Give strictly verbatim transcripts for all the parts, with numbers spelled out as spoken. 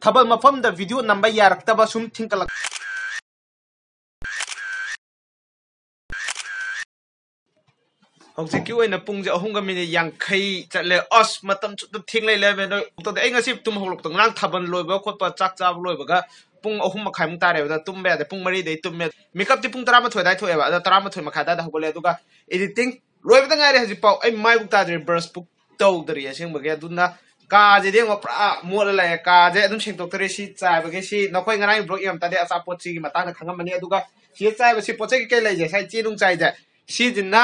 ꯊꯥꯕꯜ ꯃꯐꯝꯗ ꯚꯤꯗꯤꯑꯣ ꯅꯝꯕ ꯌꯥꯔꯛꯇꯕ ꯁꯨꯝ ꯊꯤꯡꯀꯠꯂꯛ ꯍꯧꯖꯤꯛꯀꯤ ꯑꯣꯏꯅ ꯄꯨꯡꯁꯦ ꯑꯍꯨꯝꯒ ꯃꯤꯅꯤꯠ ꯌꯥꯡꯈꯩ ꯆꯠꯂꯦ꯫ ꯑꯁ, ꯃꯇꯝ ꯆꯨꯞꯇ ꯊꯦꯡ ꯂꯩ ꯂꯩꯔꯝꯃꯦ꯫ ꯑꯗꯣ ꯑꯩ ꯉꯁꯤ ꯇꯨꯝ ꯍꯧꯒꯠꯂꯛꯄꯗꯣ, ꯉꯔꯥꯡ ꯊꯥꯕꯜ ꯂꯣꯏꯕ ꯈꯣꯠꯄ, ꯆꯥꯛ ꯆꯥꯕ ꯂꯣꯏꯕꯒ ꯄꯨꯡ ꯑꯍꯨꯝ ꯃꯈꯥꯏꯃꯨꯛ ꯇꯥꯔꯦꯕ꯫ ꯑꯗ ꯇꯨꯝꯕ ꯌꯥꯗꯦ, ꯄꯨꯡ ꯃꯔꯤꯗꯩ ꯇꯨꯝꯃꯦ꯫ ꯃꯦꯀꯞꯇꯤ ꯄꯨꯡ ꯇꯔꯥꯃꯥꯊꯣꯏ ꯑꯗꯥꯏ ꯊꯣꯛꯑꯦꯕ꯫ ꯑꯗꯣ ꯇꯔꯥꯃꯥꯊꯣꯏ ꯃꯈꯥꯏ ꯑꯗꯥꯏꯗ ꯍꯧꯒꯠꯂꯦ꯫ ꯑꯗꯨꯒ ꯏꯗꯤꯇꯤꯡ ꯂꯣꯏꯕꯗ ꯉꯥꯏꯔꯦ ꯍꯧꯖꯤꯛꯐꯥꯎ꯫ ꯑꯩ ꯃꯥꯏꯕꯨꯛ ꯇꯥꯗ꯭ꯔꯤ, ꯕ꯭ꯔꯁꯄꯨꯛ ꯇꯧꯗ꯭ꯔꯤ ꯑꯁꯦꯡꯕꯒꯤ꯫ ꯑꯗꯨꯅ ꯀꯥꯁꯤꯗꯤ ꯌꯦꯡꯉꯣ, ꯄꯨꯔꯥ ꯃꯣꯠꯂ ꯂꯩꯔꯦ꯫ ꯀꯥꯁꯦ ꯑꯗꯨꯝ ꯁꯦꯡꯗꯣꯛꯇꯔꯤ꯫ ꯁꯤ ꯆꯥꯏꯕꯒꯤ, ꯁꯤ ꯅꯈꯣꯏ ꯉꯔꯥꯡꯒꯤ ꯕ꯭ꯂꯣꯛ ꯌꯦꯡꯉꯝ ꯇꯥꯔꯗꯤ ꯑꯆꯥꯄꯣꯠꯁꯤꯒꯤ ꯃꯇꯥꯡꯗ ꯈꯪꯉꯝꯃꯅꯤ꯫ ꯑꯗꯨꯒ ꯁꯤꯗ ꯆꯥꯏꯕ ꯁꯤ ꯄꯣꯠ ꯆꯩ ꯀꯩꯀꯩ ꯂꯩꯁꯦ, ꯉꯁꯥꯏ ꯆꯦ ꯅꯨꯡ ꯆꯥꯏꯁꯦ, ꯁꯤꯁꯤꯅ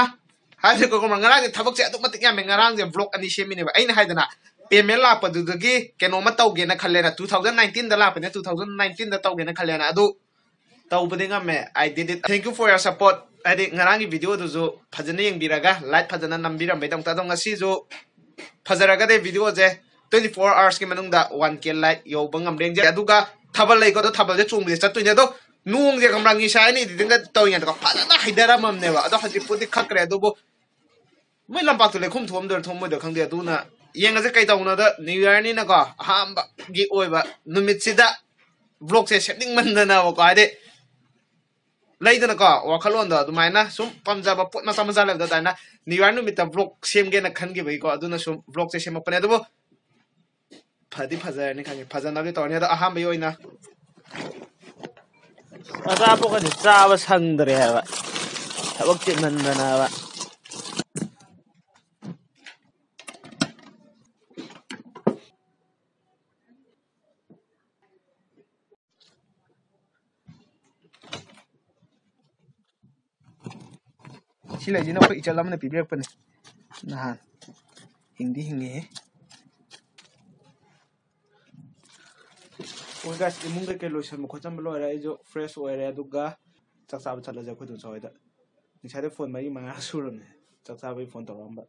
ꯍꯥꯏꯕꯗꯤ ꯀꯩꯒꯨꯝꯕ ꯉꯔꯥꯡꯁꯦ ꯊꯕꯛꯁꯦ ꯑꯗꯨꯛ ꯃꯇꯤꯛ ꯌꯥꯝꯃꯦ꯫ ꯉꯔꯥꯡꯁꯦ ꯕ꯭ꯂꯣꯛ ꯑꯅꯤ ꯁꯦꯝꯃꯤꯅꯦꯕ꯫ ꯑꯩꯅ ꯍꯥꯏꯗꯅ ꯄꯦꯃꯦꯟ ꯂꯥꯛꯄꯗꯨꯗꯒꯤ ꯀꯩꯅꯣꯝꯃ ꯇꯧꯒꯦꯅ ꯈꯜꯂꯦꯅ, ꯇꯨ ꯊꯥꯎꯖꯟ ꯅꯥꯏꯟꯇꯤꯟꯗ ꯂꯥꯛꯄꯅꯦ, ꯇꯨ ꯊꯥꯎꯖꯟ ꯅꯥꯏꯟꯇꯤꯟꯗ ꯇꯧꯒꯦꯅ ꯈꯜꯂꯦꯅ꯫ ꯑꯗꯨ ꯇꯧꯕꯗꯤ ꯉꯝꯃꯦ꯫ I did it. Thank you for your support. ꯍꯥꯏꯗꯤ ꯉꯔꯥꯡꯒꯤ ꯚꯤꯗꯤꯑꯣꯗꯨꯁꯨ ꯐꯖꯅ ꯌꯦꯡꯕꯤꯔꯒ, ꯂꯥꯏꯛ ꯐꯖꯅ ꯅꯝꯕꯤꯔꯝꯕꯩꯗꯃꯛꯇ꯫ ꯑꯗꯣ ꯉꯁꯤꯁꯨ ꯐꯖꯔꯒꯗꯤ ꯚꯤꯗꯤꯑꯣꯁꯦ twenty four hoursꯀꯤ ꯃꯅꯨꯡꯗ one K like ꯌꯧꯕ ꯉꯝꯕ꯭ꯔꯥ ꯌꯦꯡꯖꯦ꯫ ꯑꯗꯨꯒ ꯊꯥꯕꯜ ꯂꯩꯀꯣ, ꯑꯗꯣ ꯊꯥꯕꯜꯁꯦ ꯆꯣꯡꯕꯁꯦ ꯆꯠꯇꯣꯏꯅꯦ꯫ ꯑꯗꯣ ꯅꯣꯡꯁꯦ ꯈꯪꯕ꯭ꯔꯥ, ꯉꯁꯥꯏ ꯑꯩꯅ ꯏꯗꯤꯇꯤꯡꯒ ꯇꯧꯔꯤꯉꯩꯗꯀꯣ, ꯐꯖꯅ ꯍꯩꯊꯔꯝꯃꯕꯅꯦꯕ꯫ ꯑꯗꯣ ꯍꯧꯖꯤꯛꯄꯨꯗꯤ ꯈꯛꯈ꯭ꯔꯦ꯫ ꯑꯗꯨꯕꯨ ꯃꯣꯏ ꯂꯝꯄꯥꯛꯇꯨ ꯂꯩꯈꯣꯝ ꯊꯣꯛꯑꯝꯗꯣꯏꯔꯥ ꯊꯣꯛꯑꯝꯃꯣꯏꯗꯣꯏꯔꯥ ꯈꯪꯗꯦ꯫ ꯑꯗꯨꯅ ꯌꯦꯡꯉꯁꯦ ꯀꯩ ꯇꯧꯕꯅꯣꯗ꯫ New Yearꯅꯤꯅꯀꯣ, ꯑꯍꯥꯟꯕꯒꯤ ꯑꯣꯏꯕ ꯅꯨꯃꯤꯠꯁꯤꯗ ꯕ꯭ꯂꯣꯛꯁꯦ ꯁꯦꯝꯅꯤꯡꯃꯟꯗꯅꯕꯀꯣ, ꯍꯥꯏꯗꯤ ꯂꯩꯗꯅꯀꯣ, ꯋꯥꯈꯜꯂꯣꯟꯗꯣ ꯑꯗꯨꯃꯥꯏꯅ ꯁꯨꯝ ꯄꯥꯝꯖꯕ ꯄꯣꯠ ꯃꯆꯥ ꯃꯆꯥ ꯂꯩꯕꯗꯣ, ꯑꯗꯨꯃꯥꯏꯅ New Year ꯅꯨꯃꯤꯠꯇ ꯕ꯭ꯂꯣꯛ ꯁꯦꯝꯒꯦꯅ ꯈꯟꯈꯤꯕꯒꯤꯀꯣ, ꯑꯗꯨꯅ ꯁꯨꯝ ꯕ꯭ꯂꯣꯛꯁꯦ ꯁꯦꯝꯃꯛꯄꯅꯦ꯫ ꯑꯗꯨꯕꯨ ꯐꯗꯤ ꯐꯖꯔꯅꯤ ꯈꯪꯉꯦ, ꯐꯖꯅꯕꯗꯤ ꯇꯧꯔꯅꯤ꯫ ꯑꯗꯣ ꯑꯍꯥꯟꯕꯒꯤ ꯑꯣꯏꯅ ꯑꯆꯥꯄꯣꯠꯀꯗꯤ ꯆꯥꯕ ꯁꯪꯗ꯭ꯔꯦ ꯍꯥꯏꯕ, ꯊꯕꯛ ꯆꯤꯟꯃꯟꯗꯅꯕ꯫ ꯁꯤ ꯂꯩꯁꯤꯅ ꯑꯩꯈꯣꯏ ꯏꯆꯜ ꯑꯃꯅ ꯄꯤꯕꯤꯔꯛꯄꯅꯦ ꯅꯍꯥꯟ꯫ ꯍꯤꯡꯗꯤ ꯍꯤꯡꯉꯤꯍꯦ꯫ ꯍꯣꯏ guys, ꯏꯃꯨꯡ ꯀꯩꯀꯩ ꯂꯣꯏꯁꯟꯕ ꯈꯣꯠꯆꯟꯕ ꯂꯣꯏꯔꯦ꯫ ꯑꯩꯁꯨ fresh ꯑꯣꯏꯔꯦ, ꯑꯗꯨꯒ ꯆꯥꯛ ꯆꯥꯕ ꯆꯠꯂꯁꯦ ꯑꯩꯈꯣꯏ ꯏꯗꯣꯝꯆꯥ ꯍꯣꯏꯗ꯫ ꯉꯁꯥꯏꯗꯩ phone ꯃꯔꯤ ꯃꯉꯥ ꯁꯨꯔꯕꯅꯦ ꯆꯥꯛ ꯆꯥꯕꯒꯤ phone ꯇꯧꯔꯛꯑꯝꯕ꯫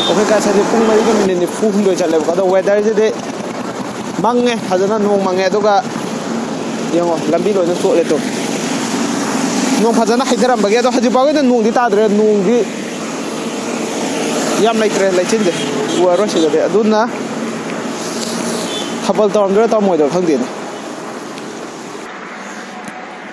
Okay guys, ꯍꯧꯖꯤꯛ ꯄꯨꯡ ꯃꯔꯤꯒ ꯃꯤꯅꯤꯠ ꯅꯤꯐꯨ ꯍꯨꯝꯗꯣꯏ ꯆꯠꯂꯦꯕꯀꯣ꯫ ꯑꯗꯣ weatherꯁꯤꯗꯤ ꯃꯪꯉꯦ, ꯐꯖꯅ ꯅꯣꯡ ꯃꯪꯉꯦ꯫ ꯑꯗꯨꯒ ꯌꯦꯡꯉꯣ, ꯂꯝꯕꯤ ꯂꯣꯏꯅ ꯆꯣꯠꯂꯦ ꯇꯨ꯫ ꯅꯣꯡ ꯐꯖꯅ ꯍꯩꯊꯔꯝꯕꯒꯤ꯫ ꯑꯗꯣ ꯍꯧꯖꯤꯛ ꯐꯥꯎꯒꯤꯗꯤ ꯅꯣꯡꯗꯤ ꯇꯥꯗ꯭ꯔꯦ, ꯅꯣꯡꯗꯤ ꯌꯥꯝ ꯂꯩꯇ꯭ꯔꯦ, ꯂꯩꯆꯤꯟꯁꯦ ꯎꯔꯔꯣꯏ ꯁꯤꯗꯗꯤ꯫ ꯑꯗꯨꯅ ꯊꯥꯕꯜ ꯇꯧꯔꯝꯗꯣꯏꯔꯥ ꯇꯧꯔꯝꯃꯣꯏꯗꯣꯏꯔꯥ ꯈꯪꯗꯦꯅꯦ꯫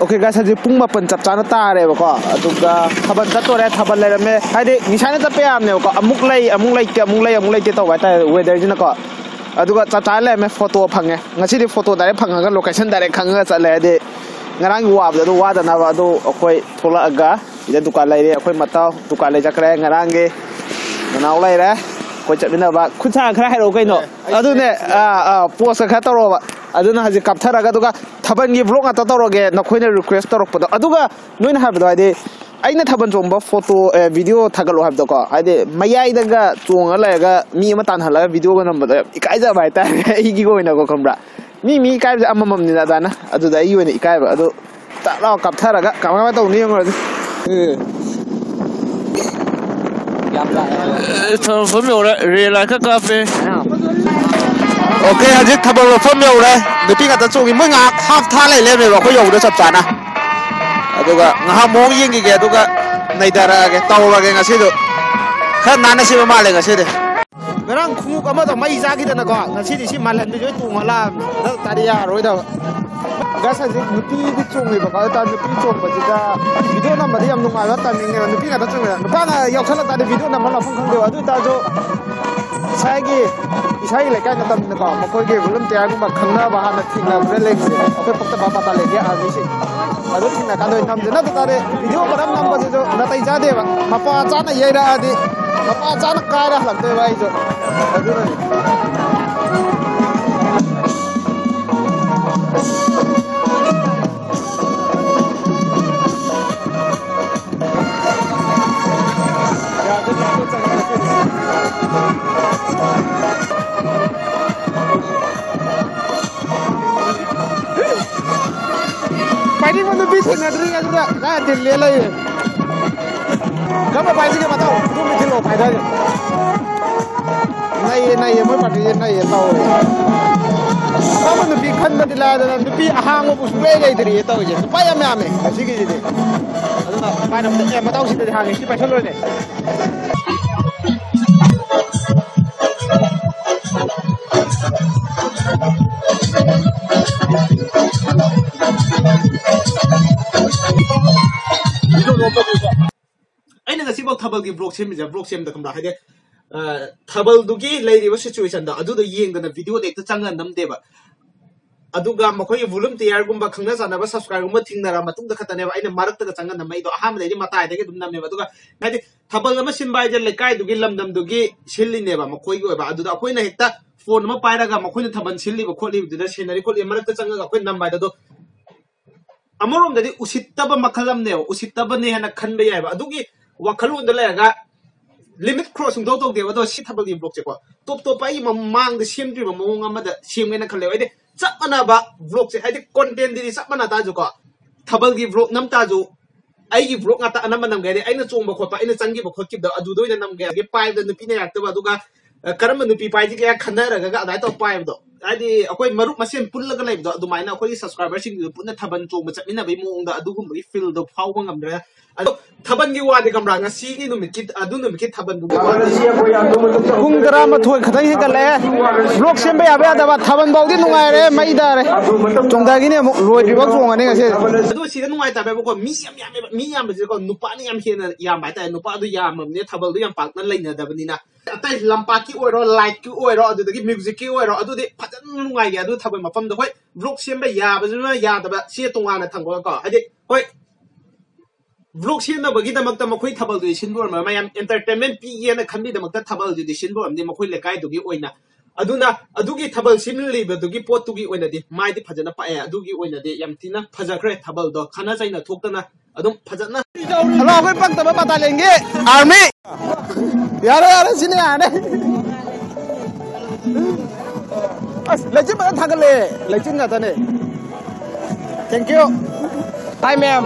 ꯑꯣꯀꯦ ꯒꯥꯏꯁ, ꯍꯧꯖꯤꯛ ꯄꯨꯡ ꯃꯥꯄꯟ ꯆꯞ ꯆꯥꯅ ꯇꯥꯔꯦꯕꯀꯣ꯫ ꯑꯗꯨꯒ ꯊꯥꯕꯜ ꯆꯠꯇꯣꯔꯦ꯫ ꯊꯥꯕꯜ ꯂꯩꯔꯝꯃꯦ, ꯍꯥꯏꯗꯤ ꯉꯁꯥꯏꯅ ꯆꯠꯄ ꯌꯥꯕꯅꯦꯕꯀꯣ, ꯑꯃꯨꯛ ꯂꯩ ꯑꯃꯨꯛ ꯂꯩꯇꯦ, ꯑꯃꯨꯛ ꯂꯩ ꯑꯃꯨꯛ ꯂꯩꯇꯦ ꯇꯧꯕ ꯍꯥꯏꯇꯥꯔꯦ ꯋꯦꯗꯔꯁꯤꯅꯀꯣ꯫ ꯑꯗꯨꯒ ꯆꯞ ꯆꯥꯅ ꯂꯩꯔꯝꯃꯦ, ꯐꯣꯇꯣ ꯐꯪꯉꯦ꯫ ꯉꯁꯤꯗꯤ ꯐꯣꯇꯣ ꯗꯥꯏꯔꯦꯛ ꯐꯪꯉꯒ ꯂꯣꯀꯦꯁꯟ ꯗꯥꯏꯔꯦꯛ ꯈꯪꯉꯒ ꯆꯠꯂꯦ, ꯍꯥꯏꯗꯤ ꯉꯔꯥꯡꯒꯤ ꯋꯥꯕꯗꯣ ꯑꯗꯨ ꯋꯥꯗꯅꯕ꯫ ꯑꯗꯨ ꯑꯩꯈꯣꯏ ꯊꯣꯛꯂꯛꯑꯒ ꯁꯤꯗ ꯗꯨꯀꯥꯟ ꯂꯩꯔꯦ꯫ ꯑꯩꯈꯣꯏ ꯃꯇꯥꯎ ꯗꯨꯀꯥꯟ ꯂꯩ ꯆꯠꯈ꯭ꯔꯦ꯫ ꯉꯔꯥꯡꯒꯤ ꯅꯅꯥꯎ ꯂꯩꯔꯦ, ꯑꯩꯈꯣꯏ ꯆꯠꯃꯤꯟꯅꯕ꯫ ꯈꯨꯠ ꯁꯥ ꯈꯔ ꯍꯥꯏꯔꯛꯑꯣ ꯀꯩꯅꯣ꯫ ꯑꯗꯨꯅꯦ, ꯑꯥ, ꯑꯥ, ꯄꯣꯁꯀ ꯈꯔ ꯇꯧꯔꯛꯑꯣꯕ꯫ ꯑꯗꯨꯅ ꯍꯧꯖꯤꯛ ꯀꯥꯞꯊꯔꯒ, ꯑꯗꯨꯒ ꯊꯥꯕꯜꯒꯤ ꯕ꯭ꯂꯣꯛ ꯉꯥꯛꯇ ꯇꯧꯔꯒꯦ, ꯅꯈꯣꯏꯅ ꯔꯤꯀ꯭ꯋꯦꯁ ꯇꯧꯔꯛꯄꯗꯣ꯫ ꯑꯗꯨꯒ ꯅꯣꯏꯅ ꯍꯥꯏꯕꯗꯣ, ꯍꯥꯏꯗꯤ ꯑꯩꯅ ꯊꯥꯕꯜ ꯆꯣꯡꯕ ꯐꯣꯇꯣ, ꯑꯦ, ꯚꯤꯗꯤꯑꯣ ꯊꯥꯒꯠꯂꯣ ꯍꯥꯏꯕꯗꯣꯀꯣ, ꯍꯥꯏꯗꯤ ꯃꯌꯥꯏꯗꯒ ꯆꯣꯡꯉ ꯂꯩꯔꯒ ꯃꯤ ꯑꯃ ꯇꯥꯟꯍꯜꯂꯒ ꯚꯤꯗꯤꯑꯣꯒ ꯅꯝꯕꯗꯣ ꯌꯥꯝ ꯏꯀꯥꯏꯖꯕ ꯍꯥꯏꯇꯥꯔꯦ ꯑꯩꯒꯤ ꯑꯣꯏꯅꯀꯣ, ꯈꯪꯕ꯭ꯔꯥ? ꯃꯤ ꯃꯤ ꯏꯀꯥꯏꯕꯁꯦ ꯑꯃꯃꯝꯅꯤꯅ ꯑꯗꯥꯅ꯫ ꯑꯗꯨꯗ ꯑꯩꯒꯤ ꯑꯣꯏꯅ ꯏꯀꯥꯏꯕ꯫ ꯑꯗꯨ ꯇꯛ ꯂꯥꯎ ꯀꯥꯞꯊꯔꯒ ꯀꯃꯥꯏ ꯀꯃꯥꯏ ꯇꯧꯅꯤ ꯌꯦꯡꯉꯨꯔꯁꯤ꯫ ꯌꯥꯝ ꯂꯥꯛꯑꯦ꯫ ꯑꯦ, ꯊꯥꯕꯜ ꯃꯐꯝ ꯌꯧꯔꯦ꯫ ꯔꯦꯜ ꯂꯥꯏꯟ ꯈꯔ ꯀꯥꯞꯄꯦ꯫ ꯑꯣꯀꯦ, ꯍꯧꯖꯤꯛ ꯊꯥꯕꯜ ꯃꯐꯝ ꯌꯧꯔꯦ꯫ ꯅꯨꯄꯤ ꯉꯥꯛꯇ ꯆꯣꯡꯉꯤ꯫ ꯃꯣꯏ ꯉꯥꯏꯍꯥꯛ ꯍꯥꯞ ꯊꯥ ꯂꯩ ꯂꯩꯔꯝꯃꯦꯕ ꯑꯩꯈꯣꯏ ꯌꯧꯕꯗ ꯆꯞ ꯆꯥꯅ꯫ ꯑꯗꯨꯒ ꯉꯥꯏꯍꯥꯛ ꯃꯑꯣꯡ ꯌꯦꯡꯈꯤꯒꯦ, ꯑꯗꯨꯒ ꯅꯩꯊꯔꯛꯑꯒꯦ꯫ ꯇꯧꯔꯒꯦ ꯉꯁꯤꯗꯣ꯫ ꯈꯔ ꯅꯥꯟꯅ ꯁꯦꯝꯕ ꯃꯥꯜꯂꯦ ꯉꯁꯤꯗꯤ꯫ ꯉꯔꯥꯡ ꯈꯣꯡꯎꯞ ꯑꯃꯗꯣ ꯃꯩ ꯆꯥꯈꯤꯗꯅꯀꯣ, ꯉꯁꯤꯗꯤ ꯁꯤ ꯃꯥꯜꯍꯟꯕꯤꯁꯦ ꯑꯣꯏ ꯇꯣꯡꯉ ꯂꯥꯛꯑꯕꯅꯤ꯫ ꯅꯠ ꯇꯥꯔꯗꯤ ꯌꯥꯔꯔꯣꯏꯗꯕ꯫ ꯒꯥꯏꯁ, ꯍꯧꯖꯤꯛ ꯅꯨꯄꯤꯗꯤ ꯆꯣꯡꯉꯦꯕꯀꯣ, ꯑꯗꯨ ꯇꯥꯔꯗꯤ ꯅꯨꯄꯤ ꯆꯣꯡꯕꯁꯤꯗ ꯚꯤꯗꯤꯑꯣ ꯅꯝꯕꯗꯤ ꯌꯥꯝ ꯅꯨꯡꯉꯥꯏꯕ ꯇꯥꯏꯃꯤꯡꯅꯦꯕ꯫ ꯅꯨꯄꯤ ꯉꯥꯛꯇ ꯆꯣꯡꯉꯦꯗꯅ꯫ ꯅꯨꯄꯥꯅ ꯌꯥꯎꯁꯜꯂꯛ ꯇꯥꯔꯗꯤ ꯚꯤꯗꯤꯑꯣ ꯅꯝꯕ ꯂꯥꯛꯐꯝ ꯈꯪꯗꯦꯕ꯫ ꯑꯗꯨ ꯑꯣꯏ ꯇꯥꯔꯁꯨ ꯏꯁꯥꯒꯤ, ꯏꯁꯥꯒꯤ ꯂꯩꯀꯥꯏ ꯅꯠꯇꯕꯅꯤꯅꯀꯣ, ꯃꯈꯣꯏꯒꯤ ꯚꯣꯂꯨꯟꯇꯤꯌꯥꯔꯒꯨꯝꯕ ꯈꯪꯅꯕ ꯍꯥꯟꯅ ꯊꯦꯡꯅꯕꯗ ꯂꯩꯔꯤꯁꯦ, ꯑꯩꯈꯣꯏ ꯄꯛꯇꯕ ꯄꯇꯥ ꯂꯩꯇꯦ ꯑꯥꯔꯃꯤꯁꯤꯡ꯫ ꯑꯗꯨ ꯊꯦꯡꯅ ꯀꯥꯟꯗ ꯑꯣꯏꯅ ꯅꯝꯁꯦ꯫ ꯅꯠꯇ ꯇꯥꯔꯗꯤ ꯚꯤꯗꯤꯑꯣ ꯃꯔꯝ ꯅꯝꯕꯁꯤꯁꯨ ꯅꯥꯇꯩ ꯆꯥꯗꯦꯕ꯫ ꯃꯄꯥ ꯆꯥꯅ ꯌꯩꯔꯛꯑꯗꯤ ꯃꯄꯥ ꯆꯥꯅ ꯀꯥꯏꯔ ꯍꯜꯂꯛꯇꯣꯏꯕ ꯑꯩꯁꯨ꯫ ꯑꯗꯨꯅꯅꯤ꯫ ꯄꯥꯏꯅꯤꯡꯕ ꯅꯨꯄꯤ ꯊꯦꯡꯅꯗ꯭ꯔꯤ ꯑꯗꯨꯗ ꯀꯥꯏ ꯇꯤꯜꯂꯦ ꯂꯩꯌꯦ꯫ ꯀꯔꯝꯕ ꯄꯥꯏꯁꯤꯒꯦ ꯃꯇꯥꯎ? ꯑꯗꯨꯝ ꯊꯤꯜꯂꯣ ꯄꯥꯏꯗꯥꯏꯁꯦ꯫ ꯅꯩꯌꯦ, ꯅꯩꯌꯦ, ꯃꯣꯏ ꯄꯥꯔꯇꯤꯁꯦ ꯅꯩꯌꯦ ꯇꯧꯔꯦ꯫ ꯑꯄꯥꯝꯕ ꯅꯨꯄꯤ ꯈꯟꯕꯗꯤ ꯂꯥꯏꯗꯅ ꯅꯨꯄꯤ ꯑꯍꯥꯡꯕꯕꯨ ꯁꯨꯡꯂꯩ ꯂꯩꯇ꯭ꯔꯤꯌꯦ ꯇꯧꯔꯤꯁꯦ꯫ ꯅꯨꯄꯥ ꯌꯥꯝ ꯌꯥꯝꯃꯦ ꯉꯁꯤꯒꯤꯁꯤꯗꯤ꯫ ꯑꯗꯨꯅ ꯄꯥꯏꯅꯕꯗ ꯑꯦ ꯃꯇꯥꯎꯁꯤꯗꯗꯤ ꯍꯥꯡꯉꯦ, ꯁꯤ ꯄꯥꯏꯁꯜꯂꯣꯏꯅꯦ꯫ ꯊꯥꯕꯜꯒꯤ ꯕ꯭ꯂꯣꯛ ꯁꯦꯝꯃꯤꯁꯦ, ꯕ꯭ꯂꯣꯛ ꯁꯦꯝꯕꯗ ꯈꯪꯕ꯭ꯔꯥ, ꯍꯥꯏꯗꯤ, ꯑ, ꯊꯥꯕꯜꯗꯨꯒꯤ ꯂꯩꯔꯤꯕ ꯁꯤꯆꯨꯋꯦꯁꯟꯗꯣ ꯑꯗꯨꯗꯣ ꯌꯦꯡꯗꯅ ꯚꯤꯗꯤꯑꯣꯗ ꯍꯦꯛꯇ ꯆꯪꯉ ꯅꯝꯗꯦꯕ꯫ ꯑꯗꯨꯒ ꯃꯈꯣꯏꯒꯤ ꯚꯣꯂꯨꯟꯇꯤꯌꯔꯒꯨꯝꯕ, ꯈꯪꯅ ꯆꯥꯟꯅꯕ ꯁꯕꯁꯀ꯭ꯔꯥꯏꯕꯔꯒꯨꯝꯕ ꯊꯦꯡꯅꯔ ꯃꯇꯨꯡꯗ ꯈꯛꯇꯅꯦꯕ ꯑꯩꯅ ꯃꯔꯛꯇꯒ ꯆꯪꯉ ꯅꯝꯃꯛꯏꯗꯣ꯫ ꯑꯍꯥꯟꯕꯗꯩꯗꯤ ꯃꯇꯥꯏꯗꯒꯤ ꯑꯗꯨꯝ ꯅꯝꯃꯦꯕ꯫ ꯑꯗꯨꯒ ꯍꯥꯏꯗꯤ ꯊꯥꯕꯜ ꯑꯃ ꯁꯤꯟꯕ ꯍꯥꯏꯁꯦ ꯂꯩꯀꯥꯏꯗꯨꯒꯤ, ꯂꯝꯗꯝꯗꯨꯒꯤ ꯁꯤꯜꯂꯤꯅꯦꯕ, ꯃꯈꯣꯏꯒꯤ ꯑꯣꯏꯕ꯫ ꯑꯗꯨꯗ ꯑꯩꯈꯣꯏꯅ ꯍꯦꯛꯇ ꯐꯣꯟ ꯑꯃ ꯄꯥꯏꯔꯒ ꯃꯈꯣꯏꯅ ꯊꯥꯕꯜ ꯁꯤꯜꯂꯤꯕ ꯈꯣꯠꯂꯤꯕꯗꯨꯗ, ꯁꯦꯟꯅꯔꯤ ꯈꯣꯠꯂꯤ ꯃꯔꯛꯇ ꯆꯪꯉꯒ ꯑꯩꯈꯣꯏ ꯅꯝꯕ ꯍꯥꯏꯗꯣ, ꯑꯗꯣ ꯑꯃꯔꯣꯝꯗꯗꯤ ꯎꯁꯤꯠꯇꯕ ꯃꯈꯜ ꯑꯃꯅꯦꯕ, ꯎꯁꯤꯠꯇꯕꯅꯦ ꯍꯥꯏꯅ ꯈꯟꯕ ꯌꯥꯏꯕ꯫ ꯑꯗꯨꯒꯤ ꯋꯥꯈꯜꯂꯣꯟꯗ ꯂꯩꯔꯒ ꯂꯤꯃꯤꯠ ꯀ꯭ꯔꯣꯁ ꯁꯨꯡꯇꯧ ꯇꯧꯗꯦꯕ꯫ ꯑꯗꯣ ꯁꯤ ꯊꯥꯕꯜꯒꯤ ꯕ꯭ꯂꯣꯛꯁꯦꯀꯣ, ꯇꯣꯞ ꯇꯣꯞꯄ ꯑꯩꯒꯤ ꯃꯃꯥꯡꯗ ꯁꯦꯝꯗ꯭ꯔꯤꯕ ꯃꯑꯣꯡ ꯑꯃꯗ ꯁꯦꯝꯒꯦꯅ ꯈꯜꯂꯦꯕ꯫ ꯍꯥꯏꯗꯤ ꯆꯞ ꯃꯥꯟꯅꯕ ꯕ꯭ꯂꯣꯛꯁꯦ, ꯍꯥꯏꯗꯤ ꯀꯣꯟꯇꯦꯟꯗꯨꯗꯤ ꯆꯞ ꯃꯥꯟꯅ ꯇꯥꯔꯁꯨꯀꯣ, ꯊꯥꯕꯜꯒꯤ ꯕ꯭ꯂꯣꯛ ꯅꯝ ꯇꯥꯔꯁꯨ ꯑꯩꯒꯤ ꯕ꯭ꯂꯣꯛ ꯉꯥꯛꯇ ꯑꯅꯝꯕ ꯅꯝꯒꯦ꯫ ꯍꯥꯏꯗꯤ ꯑꯩꯅ ꯆꯣꯡꯕ ꯈꯣꯠꯄ, ꯑꯩꯅ ꯆꯪꯈꯤꯕ ꯈꯣꯠꯈꯤꯕꯗꯣ ꯑꯗꯨꯗ ꯑꯣꯏꯅ ꯅꯝꯒꯦ꯫ ꯍꯥꯏꯗꯤ ꯄꯥꯏꯕꯗ ꯅꯨꯄꯤꯅ ꯌꯥꯔꯛꯇꯕ, ꯑꯗꯨꯒ, ꯑ, ꯀꯔꯝꯕ ꯅꯨꯄꯤ ꯄꯥꯏꯁꯤꯒꯦ ꯈꯟꯅꯔꯒ ꯑꯗꯨꯃꯥꯏꯅ ꯇꯧꯔ ꯄꯥꯏꯕꯗꯣ, ꯍꯥꯏꯗꯤ ꯑꯩꯈꯣꯏ ꯃꯔꯨꯞ ꯃꯁꯦꯟ ꯄꯨꯜꯂꯒ ꯂꯩꯕꯗꯣ, ꯑꯗꯨꯃꯥꯏꯅ ꯑꯩꯈꯣꯏꯒꯤ ꯁꯕꯁꯀ꯭ꯔꯥꯏꯕꯔꯁꯤꯡꯗꯨ ꯄꯨꯟꯅ ꯊꯥꯕꯜ ꯆꯣꯡꯕ ꯆꯠꯃꯤꯟꯅꯕꯒꯤ ꯐꯤꯜꯗꯣ ꯐꯥꯎꯕ ꯉꯝꯗ꯭ꯔꯦ꯫ ꯑꯗꯣ ꯊꯥꯕꯜꯒꯤ ꯋꯥꯗꯤ ꯈꯪꯕ꯭ꯔꯥ, ꯉꯁꯤꯒꯤ ꯅꯨꯃꯤꯠꯀꯤ, ꯑꯗꯨ ꯅꯨꯃꯤꯠꯀꯤ ꯊꯥꯕꯜꯗꯨꯒꯤ ꯋꯥꯗꯤ ꯄꯨꯡ ꯇꯔꯥꯃꯥꯊꯣꯏ ꯈꯛꯇꯪ ꯍꯦꯟꯒꯠꯂꯛꯑꯦ꯫ ꯕ꯭ꯂꯣꯛ ꯁꯦꯝꯕ ꯌꯥꯕ ꯌꯥꯗꯕ, ꯊꯥꯕꯜ ꯐꯥꯎꯗꯤ ꯅꯨꯡꯉꯥꯏꯔꯦ, ꯃꯩ ꯇꯥꯔꯦ꯫ ꯆꯣꯡꯊꯈꯤꯅꯤ ꯑꯃꯨꯛ, ꯂꯣꯏꯗ꯭ꯔꯤꯐꯥꯎ ꯆꯣꯡꯉꯅꯤ ꯉꯁꯤ꯫ ꯑꯗꯣ ꯁꯤꯗ ꯅꯨꯡꯉꯥꯏꯇꯕ ꯍꯥꯏꯕꯀꯣ, ꯃꯤ ꯌꯥꯝ ꯌꯥꯝꯃꯦꯕ꯫ ꯃꯤ ꯌꯥꯝꯕꯁꯤꯀꯣ, ꯅꯨꯄꯥꯅ ꯌꯥꯝ ꯍꯦꯟꯅ ꯌꯥꯝꯕ ꯍꯥꯏꯇꯥꯔꯦ꯫ ꯅꯨꯄꯥ ꯑꯗꯨ ꯌꯥꯝꯃꯕꯅꯤꯅ ꯊꯥꯕꯜꯗꯣ ꯌꯥꯝ ꯄꯥꯛꯅ ꯂꯩꯅꯗꯕꯅꯤꯅ, ꯑꯇꯩ ꯂꯝꯄꯥꯛꯀꯤ ꯑꯣꯏꯔꯣ, ꯂꯥꯏꯠꯀꯤ ꯑꯣꯏꯔꯣ, ꯑꯗꯨꯗꯒꯤ ꯃ꯭ꯌꯨꯖꯤꯛꯀꯤ ꯑꯣꯏꯔꯣ, ꯑꯗꯨꯗꯤ ꯐꯖꯅ ꯅꯨꯡꯉꯥꯏꯒꯦ꯫ ꯑꯗꯨ ꯊꯥꯕꯜ ꯃꯐꯝꯗꯣ, ꯍꯣꯏ, ꯕ꯭ꯂꯣꯛ ꯁꯦꯝꯕ ꯌꯥꯕꯁꯤꯅ ꯌꯥꯗꯕ, ꯁꯤ ꯇꯣꯉꯥꯟꯅ ꯊꯝꯈ꯭ꯔꯒꯀꯣ, ꯍꯥꯏꯗꯤ, ꯍꯣꯏ, ꯕ꯭ꯂꯣꯛ ꯁꯦꯝꯅꯕꯒꯤꯗꯃꯛꯇ ꯃꯈꯣꯏ ꯊꯥꯕꯜꯗꯨꯗꯤ ꯁꯤꯟꯕ ꯑꯣꯏꯔꯝꯃꯣꯏ, ꯃꯌꯥꯝ ꯑꯦꯟꯇꯔꯇꯦꯟꯃꯦꯟ ꯄꯤꯒꯦꯅ ꯈꯟꯕꯒꯤꯗꯃꯛꯇ ꯊꯥꯕꯜꯗꯨꯗꯤ ꯁꯤꯟꯕ ꯑꯣꯏꯔꯝꯅꯤ ꯃꯈꯣꯏ ꯂꯩꯀꯥꯏꯗꯨꯒꯤ ꯑꯣꯏꯅ꯫ ꯑꯗꯨꯅ ꯑꯗꯨꯒꯤ ꯊꯥꯕꯜ ꯁꯤꯜꯂꯤꯕꯗꯨꯒꯤ ꯄꯣꯠꯇꯨꯒꯤ ꯑꯣꯏꯅꯗꯤ ꯃꯥꯏꯗꯤ ꯐꯖꯅ ꯄꯥꯛꯑꯦ, ꯑꯗꯨꯒꯤ ꯑꯣꯏꯅꯗꯤ ꯌꯥꯝ ꯊꯤꯅ ꯐꯖꯈ꯭ꯔꯦ ꯊꯥꯕꯜꯗꯣ, ꯈꯠꯅ ꯆꯩꯅ ꯊꯣꯛꯇꯅ ꯑꯗꯨꯝ ꯐꯖꯅ꯫ ꯍꯜꯂꯣ, ꯑꯩꯈꯣꯏ ꯄꯛꯇꯕ ꯕꯇꯥꯂꯤꯌꯟꯒꯤ ꯑꯥꯔꯃꯤ꯫ ꯌꯥꯔꯦ, ꯌꯥꯔꯦ, ꯁꯤꯅ ꯌꯥꯔꯦ꯫ ꯑꯁ, ꯂꯩꯆꯤꯟ ꯐꯖꯅ ꯊꯥꯒꯠꯂꯦ, ꯂꯩꯆꯤꯟ ꯉꯥꯛꯇꯅꯦ꯫ Thank you꯫ Hi, ma'am꯫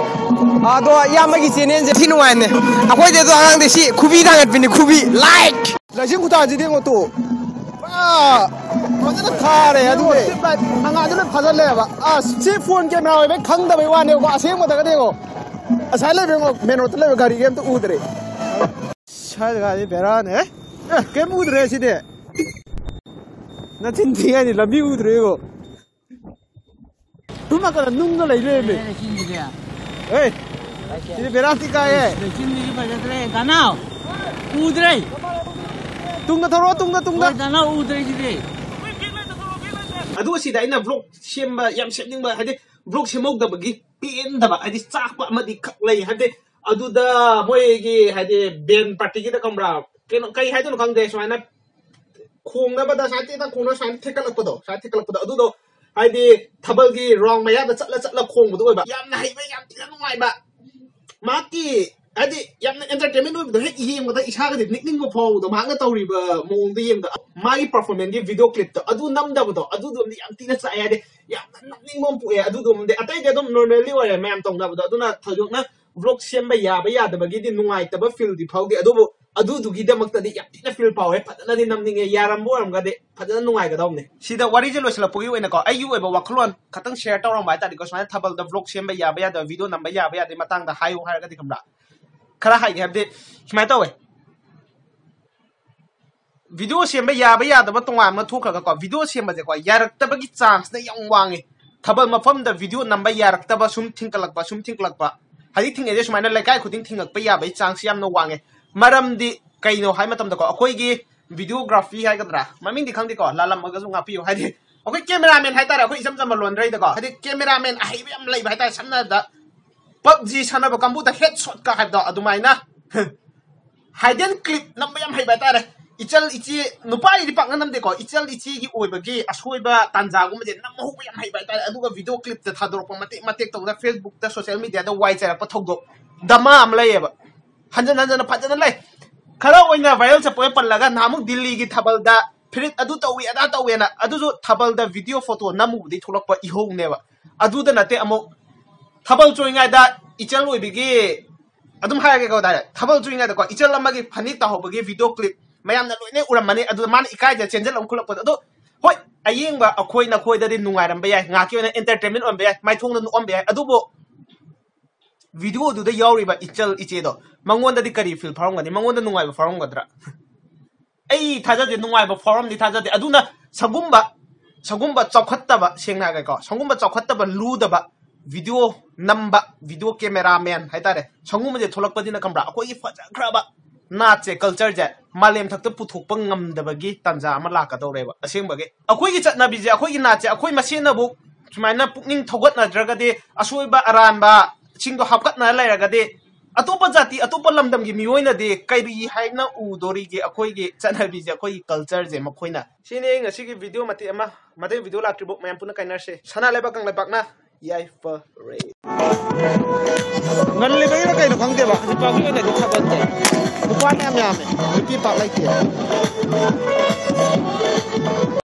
ꯑꯗꯣ ꯏꯌꯥꯝꯕꯒꯤ ꯆꯦꯅꯦꯜꯁꯦ ꯊꯤ ꯅꯨꯡꯉꯥꯏꯅꯦ꯫ ꯑꯩꯈꯣꯏꯗꯤ ꯑꯗꯣ ꯑꯉꯥꯡꯗꯤ ꯁꯤ ꯈꯨꯕꯤ ꯊꯥꯡꯒꯠꯄꯤꯅꯤ, ꯈꯨꯕꯤ꯫ Like꯫ ꯂꯩꯆꯤꯟ ꯈꯨꯊꯥꯁꯤꯗꯤ ꯌꯦꯡꯉꯣ ꯇꯨ꯫ ꯄꯨꯔꯥ ꯐꯖꯅ ꯊꯥꯔꯦ ꯑꯗꯨꯅꯦ꯫ ꯃꯉꯥꯜꯗꯤ ꯂꯣꯏ ꯐꯥꯖꯜꯂꯦꯕ꯫ ꯑꯁ, ꯁꯤ ꯐꯣꯟ ꯀꯦꯃꯦꯔꯥ ꯑꯣꯏꯕꯩ ꯈꯪꯗꯕꯩ ꯋꯥꯅꯦꯕꯀꯣ꯫ ꯑꯁꯦꯡꯕꯗꯒꯗꯤ ꯌꯦꯡꯉꯣ꯫ ꯑꯁꯥꯏ ꯂꯩꯕ ꯌꯦꯡꯉꯣ, ꯃꯦꯟ ꯔꯣꯗꯇ ꯂꯩꯕ ꯒꯥꯔꯤꯒ ꯑꯝꯇ ꯎꯗ꯭ꯔꯦ꯫ ꯁ꯭ꯋꯥꯏ ꯖꯒꯥꯗꯤ ꯕꯦꯔꯥꯅꯦ꯫ ꯑꯦ, ꯀꯩꯝ ꯎꯗ꯭ꯔꯦ ꯁꯤꯗꯤ꯫ ꯅꯆꯤꯟ ꯊꯤ ꯍꯥꯏꯅꯤ, ꯂꯝꯕꯤ ꯎꯗ꯭ꯔꯦ ꯌꯦꯡꯉꯣ꯫ ꯁꯣꯝ ꯅꯥꯀꯟꯗ ꯅꯨꯡꯒ ꯂꯩ ꯂꯩꯔꯝꯃꯦ꯫ ꯑꯦ, ꯂꯩꯆꯤꯟꯁꯤꯗꯤ꯫ ꯑꯦ, ꯁꯤꯗꯤ ꯕꯦꯔꯥ ꯊꯤ ꯀꯥꯏꯌꯦ꯫ ꯂꯩꯆꯤꯟꯁꯤꯗꯤ ꯐꯖꯗ꯭ꯔꯦ, ꯗꯅꯥꯎ꯫ ꯎꯗ꯭ꯔꯦ꯫ ꯇꯨꯡꯗ ꯊꯧꯔꯛꯑꯣ, ꯇꯨꯡꯗ, ꯇꯨꯡꯗ꯫ ꯍꯣꯏ, ꯗꯅꯥꯎ, ꯎꯗ꯭ꯔꯦ ꯁꯤꯗꯤ꯫ ꯑꯗꯨ ꯁꯤꯗ ꯑꯩꯅ vlog ꯁꯦꯝꯕ ꯌꯥꯝ ꯁꯦꯝꯅꯤꯡꯕ, ꯍꯥꯏꯗꯤ vlog ꯁꯦꯝꯍꯧꯗꯕꯒꯤ ꯄꯦꯟꯗꯕ, ꯍꯥꯏꯗꯤ ꯆꯥꯛꯄ ꯑꯃꯗꯤ ꯈꯛ ꯂꯩ꯫ ꯍꯥꯏꯗꯤ ꯑꯗꯨꯗ ꯃꯣꯏꯒꯤ, ꯍꯥꯏꯗꯤ band partyꯒꯤꯗ ꯈꯪꯕ꯭ꯔꯥ, ꯀꯩꯅꯣ, ꯀꯩ ꯍꯥꯏꯗꯣꯏꯅꯣ ꯈꯪꯗꯦ, ꯁꯨꯃꯥꯏꯅ ꯈꯣꯡꯅꯕꯗ ꯁꯨꯃꯥꯏꯅ ꯇꯦꯛꯇ ꯈꯣꯡꯅ ꯁꯨꯃꯥꯏꯅ ꯊꯦꯛꯀꯠꯂꯛꯄꯗꯣ, ꯁꯨꯃꯥꯏꯅ ꯊꯦꯛꯀꯠꯂꯛꯄꯗꯣ, ꯑꯗꯨꯗꯣ ꯍꯥꯏꯗꯤ ꯊꯥꯕꯜꯒꯤ round ꯃꯌꯥꯗ ꯆꯠꯂ ꯆꯠꯂ ꯈꯣꯡꯕꯗꯣ ꯑꯣꯏꯕ꯫ ꯌꯥꯝꯅ ꯍꯩꯕ, ꯌꯥꯝ ꯊꯤꯅ ꯅꯨꯡꯉꯥꯏꯕ꯫ ꯃꯍꯥꯛꯀꯤ ꯍꯥꯏꯗꯤ ꯌꯥꯝꯅ entertainment ꯑꯣꯏꯕꯗꯣ, ꯍꯦꯛ ꯌꯦꯡꯕꯗ ꯏꯁꯥꯒꯗꯤ ꯅꯤꯛꯅꯤꯡꯕ ꯐꯥꯎꯕꯗꯣ, ꯃꯍꯥꯛꯅ ꯇꯧꯔꯤꯕ ꯃꯑꯣꯡꯗꯣ ꯌꯦꯡꯕꯗ꯫ ꯃꯥꯒꯤ performanceꯀꯤ video clipꯇꯣ ꯑꯗꯨ ꯅꯝꯗꯕꯗꯣ, ꯑꯗꯨꯗꯣ ꯌꯥꯝ ꯊꯤꯅ ꯆꯥꯛꯑꯦ꯫ ꯍꯥꯏꯗꯤ ꯌꯥꯝꯅ ꯅꯣꯛꯅꯤꯡꯕ ꯑꯃ ꯄꯣꯛꯑꯦ꯫ ꯑꯗꯨꯗꯣ ꯑꯇꯩꯗꯤ ꯑꯗꯨꯝ normally ꯑꯣꯏꯔꯦ ꯃꯌꯥꯝ ꯇꯧꯅꯕꯗꯣ, ꯑꯗꯨꯅ ꯊꯣꯏꯗꯣꯛꯅ vlog ꯁꯦꯝꯕ ꯌꯥꯕ ꯌꯥꯗꯕꯒꯤꯗꯤ ꯅꯨꯡꯉꯥꯏꯇꯕ feelꯗꯤ ꯐꯥꯎꯗꯦ꯫ ꯑꯗꯨꯕꯨ ꯑꯗꯨꯗꯨꯒꯤꯗꯃꯛꯇꯗꯤ ꯌꯥꯝ ꯊꯤꯅ feel ꯐꯥꯎꯋꯦ꯫ ꯐꯖꯅꯗꯤ ꯅꯝꯅꯤꯡꯉꯦ꯫ ꯌꯥꯔꯝꯕ ꯑꯣꯏꯔꯝꯒꯗꯤ ꯐꯖꯅ ꯅꯨꯡꯉꯥꯏꯒꯗꯧꯕꯅꯦ꯫ ꯁꯤꯗ ꯋꯥꯔꯤꯁꯦ ꯂꯣꯏꯁꯤꯜꯂꯛꯄꯒꯤ ꯑꯣꯏꯅꯀꯣ, ꯑꯩꯒꯤ ꯑꯣꯏꯕ ꯋꯥꯈꯜꯂꯣꯟ ꯈꯇꯪ share ꯇꯧꯔꯝꯕ ꯍꯥꯏꯇꯥꯔꯦꯀꯣ꯫ ꯁꯨꯃꯥꯏꯅ ꯊꯥꯕꯜꯗ vlog ꯁꯦꯝꯕ ꯌꯥꯕ ꯌꯥꯗꯕ, video ꯅꯝꯕ ꯌꯥꯕ ꯌꯥꯗꯕꯒꯤ ꯃꯇꯥꯡꯗ ꯍꯥꯏꯌꯨ ꯍꯥꯏꯔꯒꯗꯤ, ꯈꯪꯕ꯭ꯔꯥ, ꯈꯔ ꯍꯥꯏꯒꯦ꯫ ꯍꯥꯏꯕꯗꯤ ꯁꯨꯃꯥꯏꯅ ꯇꯧꯋꯦ, video ꯁꯦꯝꯕ ꯌꯥꯕ ꯌꯥꯗꯕ ꯇꯣꯉꯥꯟꯅ ꯊꯣꯛꯈ꯭ꯔꯒꯀꯣ, video ꯁꯦꯝꯕꯁꯦꯀꯣ, ꯌꯥꯔꯛꯇꯕꯒꯤ chanceꯅ ꯌꯥꯝ ꯋꯥꯡꯉꯦ꯫ ꯊꯥꯕꯜ ꯃꯐꯝꯗ video ꯅꯝꯕ ꯌꯥꯔꯛꯇꯕ ꯁꯨꯝ ꯊꯤꯡꯀꯠꯂꯛꯄ, ꯁꯨꯝ ꯊꯤꯡꯀꯠꯂꯛꯄ꯫ ꯍꯧꯖꯤꯛ ꯊꯤꯡꯉꯩꯁꯦ ꯁꯨꯃꯥꯏꯅ ꯂꯩꯀꯥꯏ ꯈꯨꯗꯤꯡ ꯊꯤꯡꯉꯛꯄ ꯌꯥꯕꯒꯤ chance ꯌꯥꯝꯅ ꯋꯥꯡꯉꯦ꯫ ꯃꯔꯝꯗꯤ ꯀꯩꯅꯣ ꯍꯥꯏ ꯃꯇꯝꯗꯀꯣ, ꯑꯩꯈꯣꯏꯒꯤ videography ꯍꯥꯏꯒꯗ꯭ꯔꯥ, ꯃꯃꯤꯡꯗꯤ ꯈꯪꯗꯦꯀꯣ, ꯂꯥꯜꯂꯝꯃꯒꯁꯨ ꯉꯥꯛꯄꯤꯌꯨ꯫ ꯍꯥꯏꯗꯤ ꯑꯩꯈꯣꯏ cameraman ꯍꯥꯏꯇꯥꯔꯦ, ꯑꯩꯈꯣꯏ ꯏꯆꯝ ꯆꯝꯕ ꯂꯣꯟꯗ꯭ꯔꯩꯗꯀꯣ, ꯍꯥꯏꯗꯤ cameraman ꯑꯍꯩꯕ ꯌꯥꯝ ꯂꯩꯕ ꯍꯥꯏꯇꯥꯔꯦ꯫ ꯁꯝꯅ ꯍꯥꯏꯔꯕꯗ PUBG ꯁꯥꯟꯅꯕ ꯀꯥꯡꯕꯨꯗ headshotꯀ ꯍꯥꯏꯕꯗꯣ, ꯑꯗꯨꯃꯥꯏꯅ hidden clip ꯅꯝꯕ ꯌꯥꯝ ꯍꯩꯕ ꯍꯥꯏꯇꯥꯔꯦ꯫ ꯏꯆꯜ ꯏꯆꯦ, ꯅꯨꯄꯥꯒꯤꯗꯤ ꯄꯥꯛꯅ ꯅꯝꯗꯦꯀꯣ, ꯏꯆꯜ ꯏꯆꯦꯒꯤ ꯑꯣꯏꯕꯒꯤ ꯑꯁꯣꯏꯕ ꯇꯥꯟꯖꯥꯒꯨꯝꯕꯁꯦ ꯅꯝꯍꯧꯕ ꯌꯥꯝ ꯍꯩꯕ ꯍꯥꯏꯇꯥꯔꯦ꯫ ꯑꯗꯨꯒ video clipꯇ ꯊꯥꯗꯣꯔꯛꯄ ꯃꯇꯦꯛ ꯃꯇꯦꯛ ꯇꯧꯕꯗ Facebookꯇ, social mediaꯗ ꯋꯥꯏ ꯆꯥꯏꯔꯛꯄ ꯊꯧꯗꯣꯛ ꯗꯃꯥ ꯑꯃ ꯂꯩꯌꯦꯕ꯫ ꯍꯟꯖꯟ ꯍꯟꯖꯟꯅ ꯐꯖꯅ ꯂꯩ꯫ ꯈꯔ ꯑꯣꯏꯅ viral ꯆꯠꯄ ꯑꯣꯏꯅ ꯄꯜꯂꯒ, ꯅꯍꯥꯟꯃꯨꯛ ꯗꯤꯜꯂꯤꯒꯤ ꯊꯥꯕꯜꯗ ꯐꯨꯔꯤꯠ ꯑꯗꯨ ꯇꯧꯏ ꯑꯗꯥ ꯇꯧꯏꯅ, ꯑꯗꯨꯁꯨ ꯊꯥꯕꯜꯗ video photo ꯅꯝꯃꯨꯕꯗꯒꯤ ꯊꯣꯛꯂꯛꯄ ꯏꯍꯧꯅꯦꯕ꯫ ꯑꯗꯨꯗ ꯅꯠꯇꯦ, ꯑꯃꯨꯛ ꯊꯥꯕꯜ ꯆꯣꯡꯉꯤꯉꯩꯗ ꯏꯆꯜ ꯑꯣꯏꯕꯤꯒꯤ, ꯑꯗꯨꯝ ꯍꯥꯏꯔꯒꯦꯀꯣ, direct ꯊꯥꯕꯜ ꯆꯣꯡꯉꯤꯉꯩꯗꯀꯣ, ꯏꯆꯜ ꯑꯃꯒꯤ ꯐꯅꯦꯛ ꯇꯥꯍꯧꯕꯒꯤ video clip ꯃꯌꯥꯝꯅ ꯂꯣꯏꯅ ꯎꯔꯝꯃꯅꯤ꯫ ꯑꯗꯨꯗ ꯃꯥꯅ ꯏꯀꯥꯏꯗꯅ ꯆꯦꯟꯖꯜꯂꯝ ꯈꯨꯠꯂꯛꯄꯗꯣ, ꯑꯗꯣ ꯍꯣꯏ, ꯑꯌꯦꯡꯕ ꯑꯩꯈꯣꯏ ꯅꯈꯣꯏꯗꯗꯤ ꯅꯨꯡꯉꯥꯏꯔꯝꯕ ꯌꯥꯏ, ꯉꯥꯏꯍꯥꯛꯀꯤ ꯑꯣꯏꯅ entertainment ꯑꯣꯏꯔꯝꯕ ꯌꯥꯏ, ꯃꯥꯏꯊꯣꯡꯗ ꯅꯣꯛꯑꯝꯕ ꯌꯥꯏ, ꯑꯗꯨꯕꯨ videoꯗꯨꯗ ꯌꯥꯎꯔꯤꯕ ꯏꯆꯜ ꯏꯆꯦꯗꯣ, ꯃꯉꯣꯟꯗꯗꯤ ꯀꯔꯤ feel ꯐꯥꯎꯔꯝꯒꯅꯤ? ꯃꯉꯣꯟꯗ ꯅꯨꯡꯉꯥꯏꯕ ꯐꯥꯎꯔꯝꯒꯗ꯭ꯔꯥ? ꯑꯩ ꯊꯥꯖꯗꯦ, ꯅꯨꯡꯉꯥꯏꯕ ꯐꯥꯎꯔꯝꯅꯤ ꯊꯥꯖꯗꯦ꯫ ꯑꯗꯨꯅ ꯁꯒꯨꯝꯕ, ꯁꯒꯨꯝꯕ ꯆꯥꯎꯈꯠꯇꯕ, ꯁꯦꯡꯅ ꯍꯥꯏꯔꯒꯦꯀꯣ, ꯁꯒꯨꯝꯕ ꯆꯥꯎꯈꯠꯇꯕ, ꯂꯨꯗꯕ ꯚꯤꯗꯤꯑꯣ ꯅꯝꯕ, ꯚꯤꯗꯤꯑꯣ ꯀꯦꯃꯦꯔꯥꯃꯦꯟ ꯍꯥꯏꯇꯥꯔꯦ, ꯁꯪꯒꯨꯝꯕꯁꯦ ꯊꯣꯛꯂꯛꯄꯁꯤꯅ ꯈꯪꯕ꯭ꯔꯥ, ꯑꯩꯈꯣꯏꯒꯤ ꯐꯖꯈ꯭ꯔꯕ ꯅꯥꯠꯁꯦ, ꯀꯜꯆꯔꯁꯦ ꯃꯥꯂꯦꯝ ꯊꯛꯇ ꯄꯨꯊꯣꯛꯄ ꯉꯝꯗꯕꯒꯤ ꯇꯥꯟꯖꯥ ꯑꯃ ꯂꯥꯛꯀꯗꯧꯔꯦꯕ꯫ ꯑꯁꯦꯡꯕꯒꯤ ꯑꯩꯈꯣꯏꯒꯤ ꯆꯠꯅꯕꯤꯁꯦ, ꯑꯩꯈꯣꯏꯒꯤ ꯅꯥꯠꯁꯦ ꯑꯩꯈꯣꯏ ꯃꯁꯦꯟꯅꯕꯨ ꯁꯨꯃꯥꯏꯅ ꯄꯨꯛꯅꯤꯡ ꯊꯧꯒꯠꯅꯗ꯭ꯔꯒꯗꯤ, ꯑꯁꯣꯏꯕ ꯑꯔꯥꯟꯕꯁꯤꯡꯗꯣ ꯍꯥꯞꯀꯠꯅ ꯂꯩꯔꯒꯗꯤ, ꯑꯇꯣꯞꯄ ꯖꯥꯇꯤ, ꯑꯇꯣꯞꯄ ꯂꯝꯗꯝꯒꯤ ꯃꯤꯑꯣꯏꯅꯗꯤ ꯀꯔꯤ ꯍꯥꯏꯅ ꯎꯗꯣꯔꯤꯒꯦ? ꯑꯩꯈꯣꯏꯒꯤ ꯆꯠꯅꯕꯤꯁꯦ, ꯑꯩꯈꯣꯏꯒꯤ ꯀꯜꯆꯔꯁꯦ ꯃꯈꯣꯏꯅ꯫ ꯁꯤꯅꯤ ꯑꯩ ꯉꯁꯤꯒꯤ ꯚꯤꯗꯤꯑꯣ ꯃꯇꯦꯛ ꯑꯃ꯫ ꯃꯊꯪ ꯚꯤꯗꯤꯑꯣ ꯂꯥꯛꯇ꯭ꯔꯤꯐꯥꯎ ꯃꯌꯥꯝ ꯄꯨꯟꯅ ꯀꯥꯏꯅꯔꯁꯦ꯫ ꯁꯅꯥ ꯂꯩꯕꯥꯛ ꯀꯪꯂꯩꯄꯥꯛꯅ ꯌꯥꯏꯐꯔꯦ꯫ ꯉꯜꯂꯤꯕꯩꯔ ꯀꯩꯅꯣ ꯈꯪꯗꯦꯕ, ꯍꯧꯖꯤꯛ ꯐꯥꯎꯒꯤ ꯑꯣꯏꯅꯗꯤ ꯊꯥꯒꯠꯇꯦ꯫ ꯅꯨꯄꯥꯅ ꯌꯥꯝ ꯌꯥꯝꯃꯦ, ꯅꯨꯄꯤ ꯄꯥꯛ ꯂꯩꯇꯦ꯫